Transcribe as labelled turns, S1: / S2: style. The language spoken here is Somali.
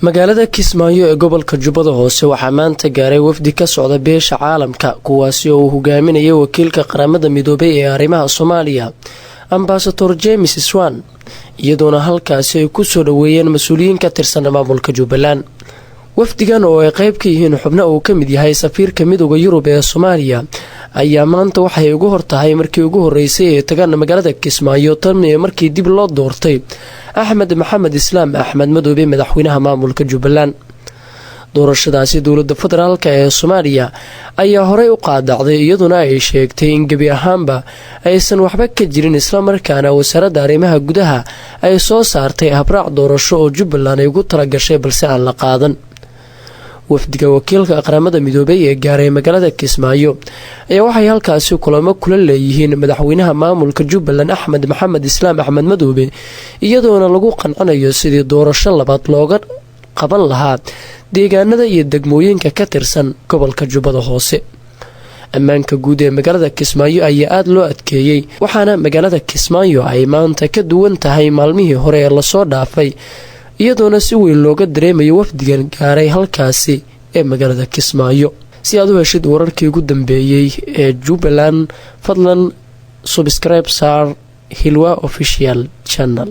S1: Magaalada Kismaayo ee gobolka Jubbada Hoose waxaa maanta gaaray wafdi ka socda beesha caalamka, kuwaasi oo uu hogaaminayay wakiilka Qaramada Midoobay ee arrimaha Soomaaliya, Ambasador James Swan, iyadoona halkaasi ay kusoo dhaweeyeen mas-uuliyiin ka tirsan maamulka Jubbaland. Wafdigan oo ay qeyb ka yihiin xubno uu ka mid yahay safiirka Midowga Yurub ee Soomaaliya ayaa maanta waxay ugu hortahay markii ugu horeysay ee tagaan magaalada Kismaayo tan iyo markii dib loo doortay Axmed Maxamed Islaam, Axmed Madoobe, madaxweynaha maamulka Jubbaland. Doorashadaasi dowlada federaalka ee Soomaaliya ayaa horey u qaadacday, iyaduna ay sheegtay in gebi ahaanba aysan waxba ka jirin, islamarkaana wasaaradda arrimaha gudaha ay soo saartay habraac doorasho oo Jubbaland ay ugu talagashay, balse aan la qaadan. Wafdiga wakiilka Qaramada Midoobay ee gaaray magaalada Kismaayo ayaa waxay halkaasi kulamo kula leeyihiin madaxweynaha maamulka Jubbaland, Axmed Maxamed Islaam, Axmed Madoobe, iyadoona lagu qancinayo sidii doorasho labaad looga qaban lahaa deegaanada iyo degmooyinka ka tirsan gobolka Jubbada Hoose. Ammaanka guud ee magaalada Kismaayo ayaa aada loo adkeeyey, waxaana magaalada Kismaayo ay maanta ka duwan tahay maalmihii hore ee lasoo dhaafay, iyadoona si weyn looga dareemayo wafdigan gaaray halkaasi ee magaalada Kismaayo. Si aad u heshid wararkii ugu dambeeyey ee Jubbaland, fadlan subscribe saar Hilwa Official Channel.